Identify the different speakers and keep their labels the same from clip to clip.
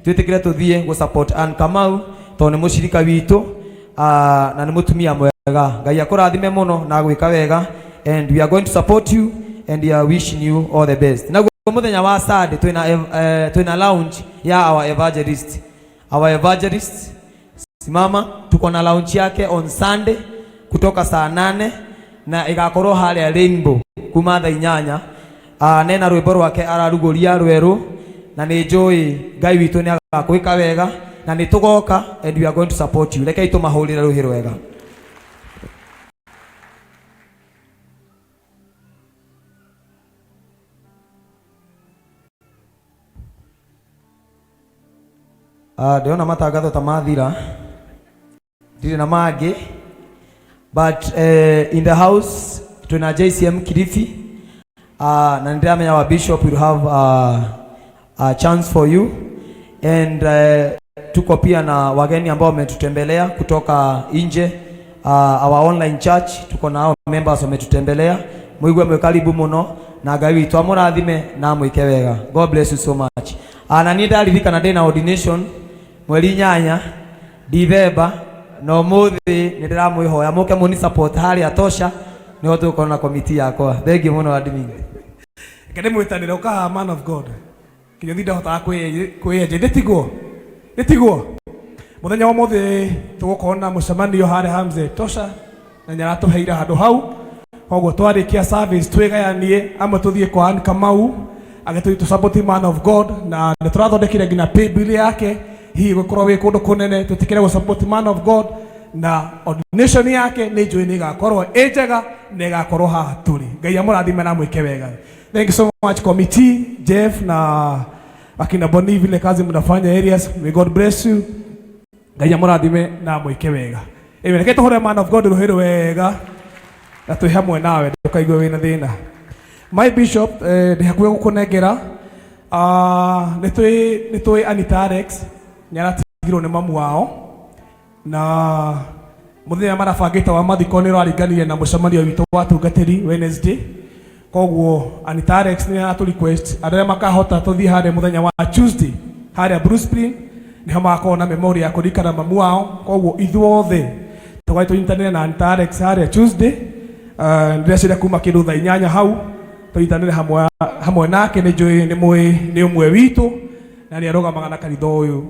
Speaker 1: Twĩtĩkĩre tũthiĩ gũ support Ann Kamau tondũ nĩ mũcirika witũ, na nĩ mũtumia mwega. Ngai akũrathime mũno na agwĩka wega, and we are going to support you and we are wishing you all the best. Naguo mũthenya wa Sunday twĩna lounge ya our evangelist. Our evangelist simama, tuko na launch yake on Sunday kutoka saa 8 na igakorwo haria Rainbow kuma thaa 8. Nena rwimbo rwake araruguria rweru na nĩ njũĩ Ngai witũ nĩ agakwĩka wega na nĩ tũgoka and we are going to support you. Rekei tũmahũrĩre rũhĩ rwega. Ndĩrona matangatho ta mathira, ndirĩ na mangĩ, but in the house twĩna JCM Kilifi, na nĩndĩramenya wa bishop will have a chance for you, and tuko pia na wageni ambao wametutembelea kutoka nje, our online church, tuko na hao members wametutembelea. Muigue mwĩ karibu mũno na Ngai witũ amũrathime na amwĩke wega. God bless you so much. Na niĩ ndaririkana ndĩ na ordination mweri 8 Dithemba, na ũmũthĩ nĩ ndĩramwĩhoya mũke mũni support harĩa tosha, nĩho tũgũkorwo na komiti yakwa. Thank you mũno admin.
Speaker 2: Reke ndĩmwĩtanĩre ũkaha man of God. Kĩnyũthi ndahotaga kwĩyenja ndĩtigwo ndĩtigwo. Mũthenya wa ũmũthĩ tũgũkorwo na mũcemanio harĩa ha Mzee Tosha na nĩaratũheire handũ hau, koguo twarĩkia service twĩgayanie, amwe tũthiĩ kwa Ann Kamau agĩtũthiĩ tũ support man of God, na nĩ tũrathondekire nginya pay bill yake, hihi gũkorwo wĩ kũndũ kũnene tũtikĩre gũ support man of God, na ordination yake nĩ njũĩ nĩ ĩgakorwo ĩ njega na ĩgakorwo haha tũrĩ. Ngai amũrathime na amwĩke wega. Thank you so much committee, Jeff na akina Boni, vile kazi mnafanya areas. May God bless you. Ngai amũrathime na amwĩke wega. Amen. Reke tũhũre man of God rũhĩ rwega na twĩ hamwe nawe, ndũkaigue wĩna thĩna. My bishop, ndĩ hakuhĩ gũkũnengera. Nĩ twĩ Anita Alex nĩ aratigirwo nĩ mamu wao, na mũthenya marabangĩte wa mathiko nĩ ũraringanire na mũcemanio witũ wa tungatĩri Wednesday. Koguo Anita Alex nĩ aratũ request andũ arĩa makahota tũthiĩ harĩa mũthenya wa Tuesday harĩa Blue Spring, nĩho magakorwo na memorial ya kũririkana mamu wao. Koguo ithuothe tũgathiĩ tũnyitanĩre na Anita Alex harĩa Tuesday. Ndĩreciria kuma kĩndũ thaa 8 hau tũnyitanĩre hamwe nake. Nĩ njũĩ nĩ mũĩ nĩ ũmwe witũ na nĩ arũgamaga na kanitha ũyũ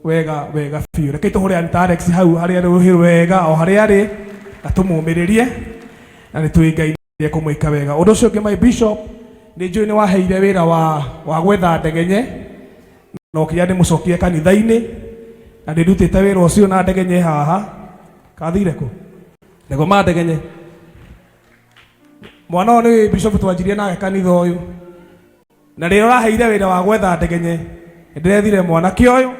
Speaker 2: wega wega biũ. Reke tũhũre Anita Alex hau harĩa rũhĩ wega o harĩa arĩ na tũmũmĩrĩrie, na nĩ tũĩ Ngai nĩ ekũmwĩka wega. Ũndũ ũcio ũngĩ, my bishop, nĩ njũĩ nĩ waheire wĩra wa gwetha ndegenye na ũkĩya ndĩmũcokie kanitha-inĩ, na ndĩrutĩte wĩra ũcio na ndegenye haha kathire kũ ndego ma ndegenye mwana ũyũ nĩ bishop twanjirie nake kanitha ũyũ, na rĩrĩa ũraheire wĩra wa gwetha ndegenye ndĩrethire mwanake ũyũ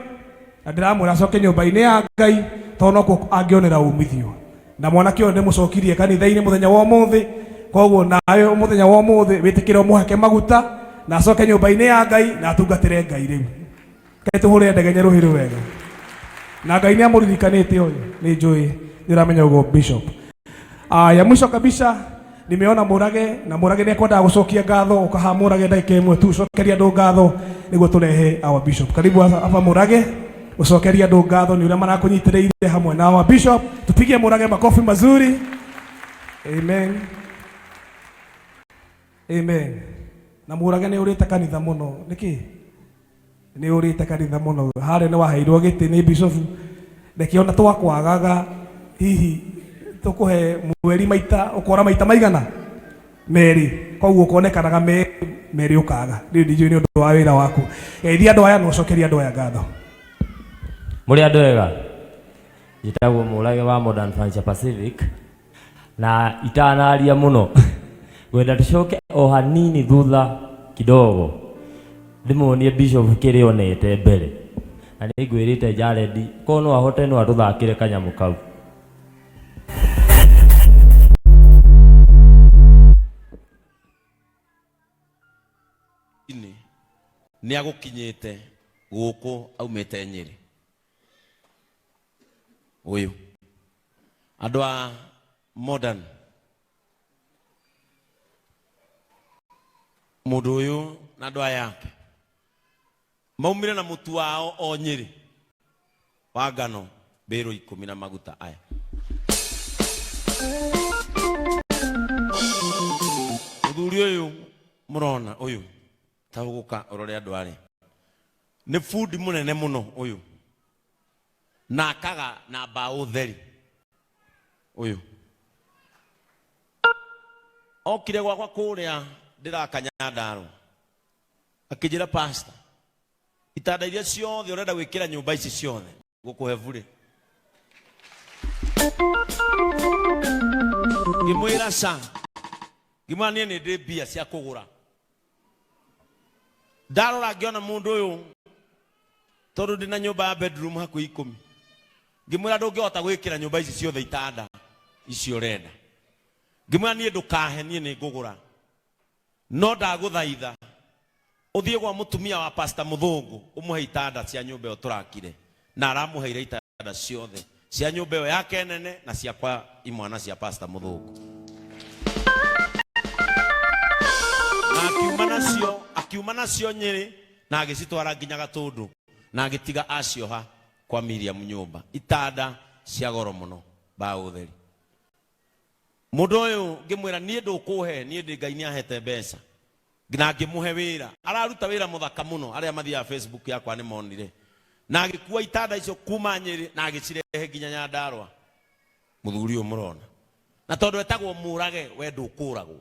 Speaker 2: na ndĩramwĩra acoke nyũmba-inĩ ya Ngai tondũ nokuo angĩonera umithio, na mwanake ũyũ ndĩmũcokirie kanitha-inĩ mũthenya wa ũmũthĩ. Koguo nawe mũthenya wa ũmũthĩ wĩtĩkĩre ũmũhake maguta na acoke nyũmba-inĩ ya Ngai na atungatĩre Ngai. Rĩu Ngai tũhũre ndegenye rũhĩ rwega na Ngai nĩ amũririkanĩte ũyũ, nĩ njũĩ nĩ ũramenya ũguo bishop. Ya mwisho kabisa nimeona Mũrage, na Mũrage nĩ ekwendaga gũcokia ngatho. Ũkaha Mũrage ndagĩka 1 tu ũcokeria andũ ngatho nĩguo tũrehe our bishop. Karibu hapa Mũrage, ũcokeria andũ ngatho nĩ ũrĩa marakũnyitĩrĩire hamwe na our bishop. Tupigie Mũrage makofi mazuri. Amen. Amen. Na Mũrage nĩ ũrĩte kanitha mũno. Nĩkĩ? Nĩ ũrĩte kanitha mũno. Harĩa nĩ waheirwo gĩtĩ nĩ bishop. Reke ona twakwagaga hihi tũkũhe mweri maita ũkora maita maigana merĩ, koguo ũkonekanaga merĩ ũkaga. Rĩu ndijũĩ nĩ ũndũ wa wĩra waku. Geithia andũ aya na ũcokerie andũ aya ngatho.
Speaker 3: Mũrĩ andũ ega, njĩtagwo Mũrage wa Modern Furniture Pacific, na itanaria mũno ngwenda tũcoke o hanini thutha kidogo ndĩmuonie bishop kĩrĩa onete mbere, na nĩ ngwĩrĩte Jared korwo no ahote no atũthakĩre kanyamũ kau.
Speaker 4: Nĩ agũkinyĩte gũkũ aumĩte Nyĩrĩ. Ũyũ andũ a Modern, mũndũ ũyũ na andũ aya ake. Maumire na mũtu wao o Nyĩrĩ wa ngano mbĩrũ 10 na maguta aya. Mũthuri ũyũ mũrona ũyũ ta ũgũka ũrore andũ arĩa nĩ bundi mũnene mũno ũyũ na akaga na mbaũ theri ũyũ okire gwakwa kũrĩa ndĩraka Nyandarũa akĩnjĩra pastor itanda iria ciothe ũrenda gwĩkĩra nyũmba ici ciothe ngũkũhe burĩ ngĩmwĩra ca ngĩmwĩra niĩ nĩ ndĩ mbia cia kũgũra ndarora ngĩona mũndũ ũyũ tondũ ndĩ na nyũmba ya bedroom hakuhĩ 10 ngĩmwĩra ndũngĩhota gwĩkĩra nyũmba ici ciothe itanda icio ũrenda ngĩmwĩra niĩ ndũkahe niĩ nĩ ngũgũra no ndagũthaitha ũthiĩ gwa mũtumia wa pastor mũthũngũ ũmũhe itanda cia nyũmba ĩyo tũrakire na aramũheire itanda ciothe cia nyũmba ĩyo yake nene na cia kwa imwana cia pastor mũthũngũ na akiuma nacio akiuma nacio Nyĩrĩ na agĩcitwara nginya Gatũndũ na agĩtiga acioha kwa Miriam nyũmba itanda cia goro mũno mbaũ theri Mũndũ ũyũ ngĩmwĩra niĩ ndũkũhe niĩ ndĩ Ngai nĩahete mbeca na ngĩmũhe wĩra araruta wĩra mũthaka mũno arĩa mathiaga Facebook yakwa nĩ monire na agĩkua itanda icio kuma Nyĩrĩ na agĩcirehe nginya Nyandarũa mũthuri ũyũ mũrona na tondũ etagwo mũrage we ndũkũragwo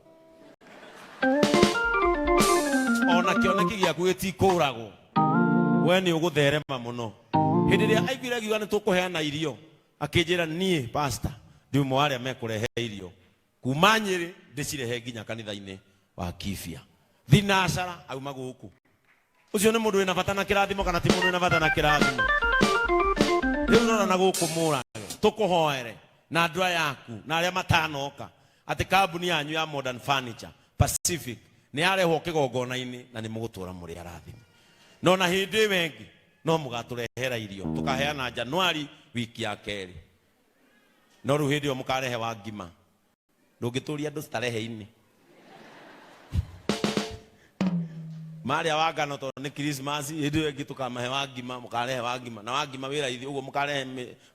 Speaker 4: ona kĩoneki gĩaku gĩtikũragwo we nĩ ũgũtherema mũno hĩndĩ ĩrĩa aiguire akiuga nĩ tũkũheana irio Akĩnjĩra niĩ pastor ndi ũmwe wa arĩa mekũrehe irio kuma Nyĩrĩ ndĩcirehe nginya kanitha-inĩ wa Kibia. Thinacara auma gũkũ. Ũcio nĩ mũndũ wĩna bata na kĩrathimo kana ti mũndũ wĩna bata na kĩrathimo? Rĩu rora na gũkũ mũrage tũkũhoere na andũ aya aku na arĩa matanoka atĩ kambuni yanyu ya Modern Furniture Pacific nĩ yarehwo kĩgongona-inĩ na nĩ mũgũtũra mũrĩ arathime. No na hĩndĩ ĩyo ĩngĩ no mũgatũrehera irio tũkaheana Januari wiki ya kerĩ no rĩu hĩndĩ ĩyo mũkarehe wa ngima ndũngĩtũria andũ starehe-inĩ marĩa wa ngano tondũ nĩ Christmas hĩndĩ ĩyo ĩngĩ tũkamahe wa ngima mũkarehe wa ngima na wa ngima wĩ raithi ũguo mũkarehe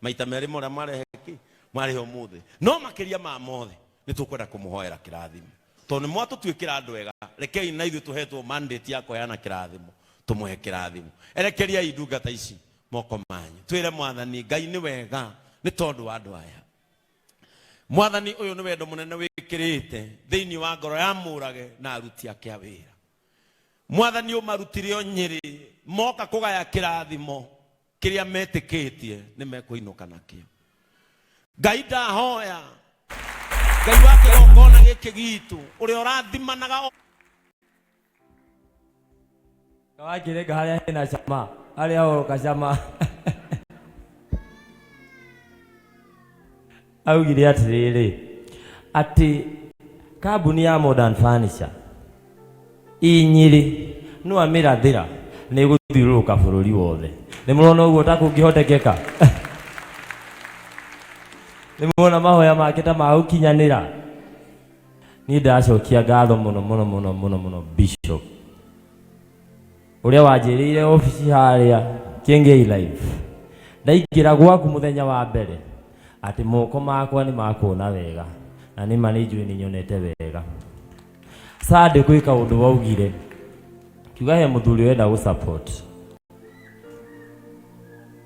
Speaker 4: maita merĩ ma ũrĩa mwarehe kĩ mwarehe ũmũthĩ no makĩria ma mothe nĩ tũkwenda kũmũhoera kĩrathimo Tondũ nĩ mwatũtuĩkĩra andũ ega, rekei na ithuĩ tũhetwo mandate ya kũheana kĩrathimo, tũmũhe kĩrathimo. Erekeriai ndungata ici moko manyu. Twĩre Mwathani, Ngai nĩ wega nĩ tondũ wa andũ aya. Mwathani, ũyũ nĩ wendo mũnene wĩkĩrĩte thĩinĩ wa ngoro ya Mũrage na aruti ake a wĩra. Mwathani, ũmarutire o Nyĩrĩ, moka kũgaya kĩrathimo kĩrĩa metĩkĩtie nĩ mekũinũka nakĩo. Ngai ndahoya, Ngai wa kĩgongona gĩkĩ gitũ, ũrĩa ũrathimanaga o
Speaker 3: Kawakĩrenga harĩa hena cama, harĩa oroka cama. Augire atĩrĩrĩ, atĩ kambuni ya Modern Furniture ĩ Nyĩrĩ no amĩrathĩra nĩ ĩgũthiũrũrũka bũrũri wothe. Nĩ mũrona ũguo ta kũngĩhotekeka? Nĩ mũrona mahoya make ta magũkinyanĩra? Niĩ ndacokia ngatho mũno mũno mũno mũno mũno Bishop Ũrĩa wanjĩrĩire obici harĩa Kĩengei Live. Ndaingĩra gwaku mũthenya wa mbere atĩ moko makwa nĩ makuona wega na nĩ ma nĩ njũĩ nĩ nyonete wega. Sunday kwĩ kaũndũ waugire kiuga he mũthuri ũrenda gũ support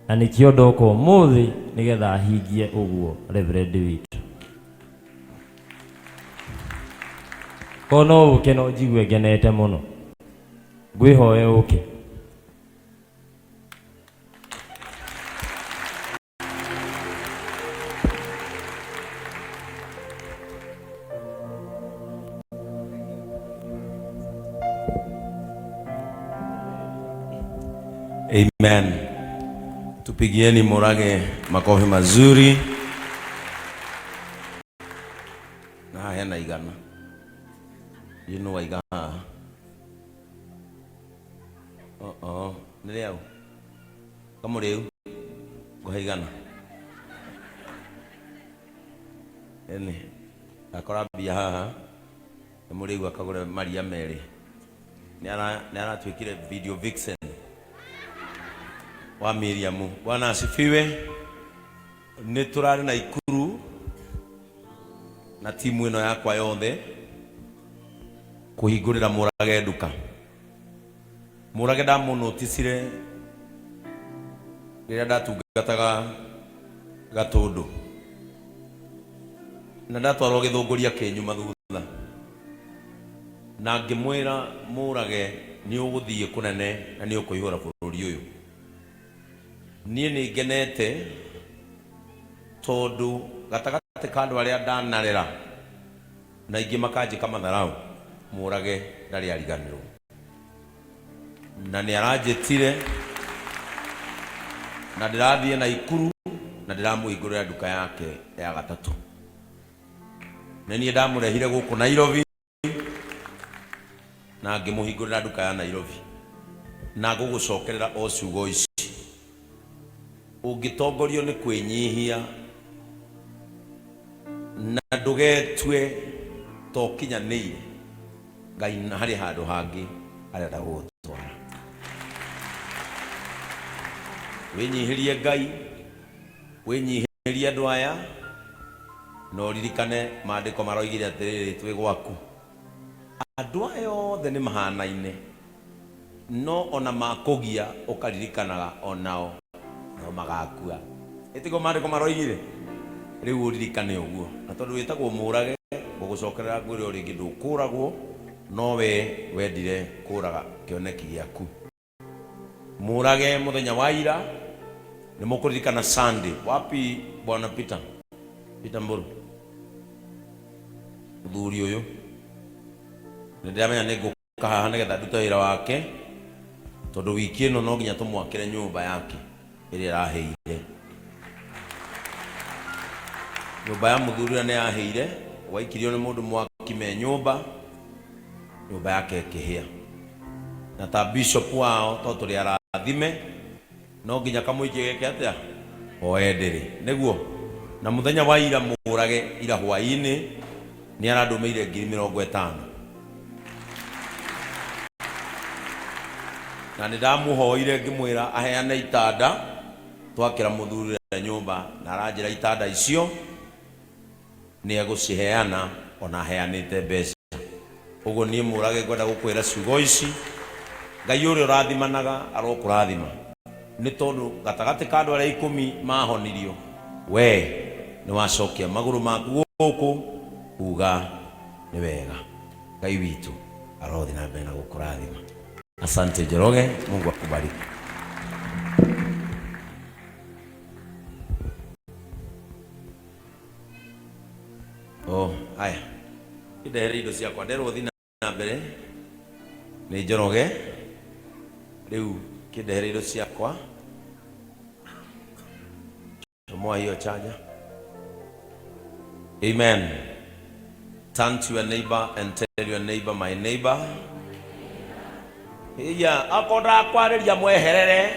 Speaker 3: na nĩkĩo ndoka ũmũthĩ nĩgetha hingie ũguo Reverend witũ. Korwo no ũke no njigue ngenete mũno. Ngwĩhoe ũke.
Speaker 4: Amen. Tupigieni Murage makofi mazuri. Na hena igana. Yinu waiga haha. Oh, oh. Nĩ rĩau. Kamũrĩu. Ngũhe igana. Ĩni. Ndakora mbia haha. Nĩ mũrĩu akagũre maria merĩ. Nĩ aratuĩkire video vixen. Wa Miriam. Bwana asifiwe. Nĩ tũrarĩ na Ikuru na timu ĩno yakwa yothe kũhingũrĩra Mũrage nduka. Mũrage ndamũnoticire rĩrĩa ndatungataga Gatũndũ na ndatwarwo gĩthũngũri akĩnyuma thutha na ngĩmwĩra Mũrage nĩ ũgũthiĩ kũnene na nĩ ũkũihũra bũrũri ũyũ. Niĩ nĩ ngenete tondũ gatagatĩ ka andũ arĩa ndanarera na aingĩ makanjĩka matharau, Mũrage ndarĩ ariganĩrwo. Na nĩ aranjĩtire na ndĩrathiĩ Naikuru na ndĩramũhingũrĩra nduka yake ya gatatũ. Nĩ niĩ ndamũrehire gũkũ Nairobi na ngĩmũhingũrĩra nduka ya Nairobi. Na ngũgũcokerera o ciugo ici, ũngĩtongorio nĩ kwĩnyihia na ndũgetue ta ũkinyanĩire, Ngai harĩ handũ hangĩ arenda gũgũtwara. Wĩnyihĩrie Ngai, wĩnyihĩrie andũ aya, na ũririkane maandĩko maroigire atĩrĩrĩ, twĩ gwaku. Andũ aya othe nĩ mahanaine, no ona makũgia ũkaririkanaga onao no magakua. Ĩtiguo maandĩko maroigire? Rĩu ũririkane ũguo. Na tondũ wĩtagwo mũũrage, ngũgũcokerera ngwĩre o rĩngĩ ndũkũragwo, no we wendire kũraga kĩoneki gĩaku. Mũũrage mũthenya wa ira, nĩ mũkũririkana Sunday. Wapi bwana Peter? Peter Mburu. Mũthuri ũyũ. Nĩ ndĩramenya nĩ ngũka haha nĩgetha ndute wĩra wake, tondũ wiki ĩno no nginya tũmwakĩre nyũmba yake ĩrĩa ĩrahĩire. Nyũmba ya mũthuri ũrĩa nĩ yahĩire, waikirio nĩ mũndũ mwaki me nyũmba, nyũmba yake ĩkĩhĩa. Na ta bishop wao to tũrĩ arathime, no nginya kamũingĩ geke atĩa? Oe ndĩrĩ. Nĩguo? Na mũthenya wa ira mũrage, ira hwaĩ-inĩ, nĩ arandũmĩire 50,000. Na nĩ ndamũhoire ngĩmwĩra aheane itanda, twakĩra mũthuri ũrĩa nyũmba, na aranjĩra itanda icio nĩ egũciheana ona aheanĩte mbeca. Ũguo niĩ Mũrage ngwenda gũkwĩra ciugo ici, Ngai ũrĩa ũrathimanaga arokũrathima, nĩ tondũ gatagatĩ ka andũ arĩa ikũmi mahonirio, we nĩ wacokia magũrũ maku gũkũ kuga nĩ wega. Ngai witũ arothiĩ na mbere na gũkũrathima. Asante Njoroge, Mungu akubariki. Oh, haya. Ndehere indo ciakwa nderwo thiĩ na mbere nĩ Njoroge. Rĩu kĩndehere indo ciakwa. Chomoa hiyo charger. Amen. Turn to your neighbor and tell your neighbor, my neighbor. Iya, akorwo ndakwarĩria mweherere.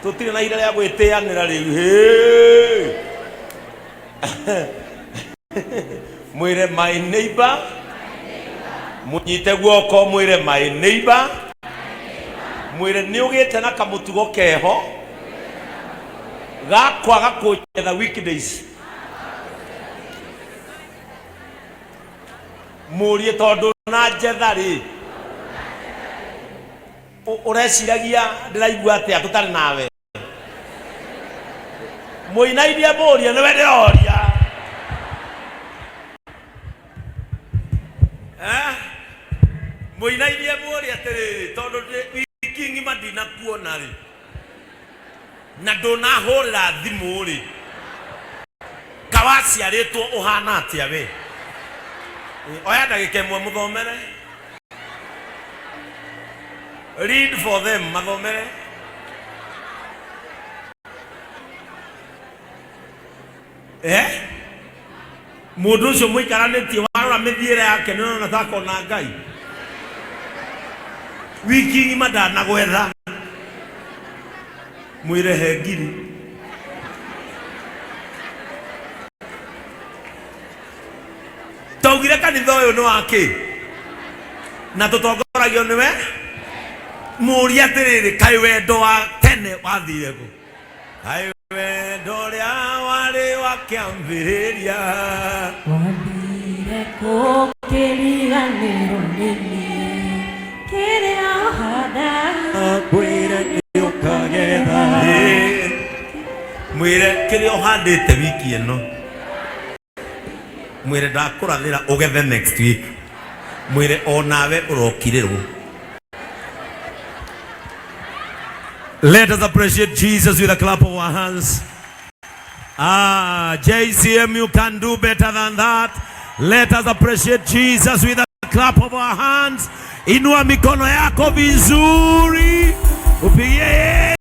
Speaker 4: Tũtirĩ na ihinda rĩa gwĩtĩanĩra rĩu. Hĩ. Mwĩre my neighbor. Mũnyite guoko mwĩre my neighbor. Mwĩre nĩ ũgĩte na kamũtugo keho ga kwaga kũnjetha weekdays. Mũrie tondũ na njetha rĩ ũreciragia ndĩraigua atĩa tũtarĩ nawe. Mũinainie mũrie nĩwe ndĩroria. Eh? Mũinainie mũrie atĩrĩrĩ tondũ wiki ng'ima ndinakuona rĩ na ndũnahũrĩra thimũ rĩ kawaciarĩtwo ũhana atĩa we? Oya ndagĩka ĩmwe mũthomere. Read for them, mathomere. Eh? Mũndũ ũcio mũikaranĩtie warora mĩthiĩre yake nĩ ũrona ta akona Ngai. Wiki ng'ima ndanagwetha. Mwĩre he ngiri. Twaugire kanitha ũyũ nĩ wa kĩ? Na tũtongoragio nĩwe? Mũũrie atĩrĩrĩ, kaĩ wendo wa tene Tene wathire kũ? Kaĩ wendo ũrĩa warĩ wa kĩambĩrĩria.
Speaker 5: Wambire gũkĩriganĩrwo nĩ niĩ kĩrĩa ũhanda.
Speaker 4: Mwĩre nĩ ũkagetha. Mwĩre kĩrĩa ũhandĩte wiki ĩno, mwĩre ndakũrathĩra ũgethe next week. Mwĩre onawe ũrokirĩrwo. Let us appreciate Jesus with a clap of our hands. Ah, JCM, you can do better than that. Let us appreciate Jesus with a clap of our hands. Inua mikono yako vizuri, upigie.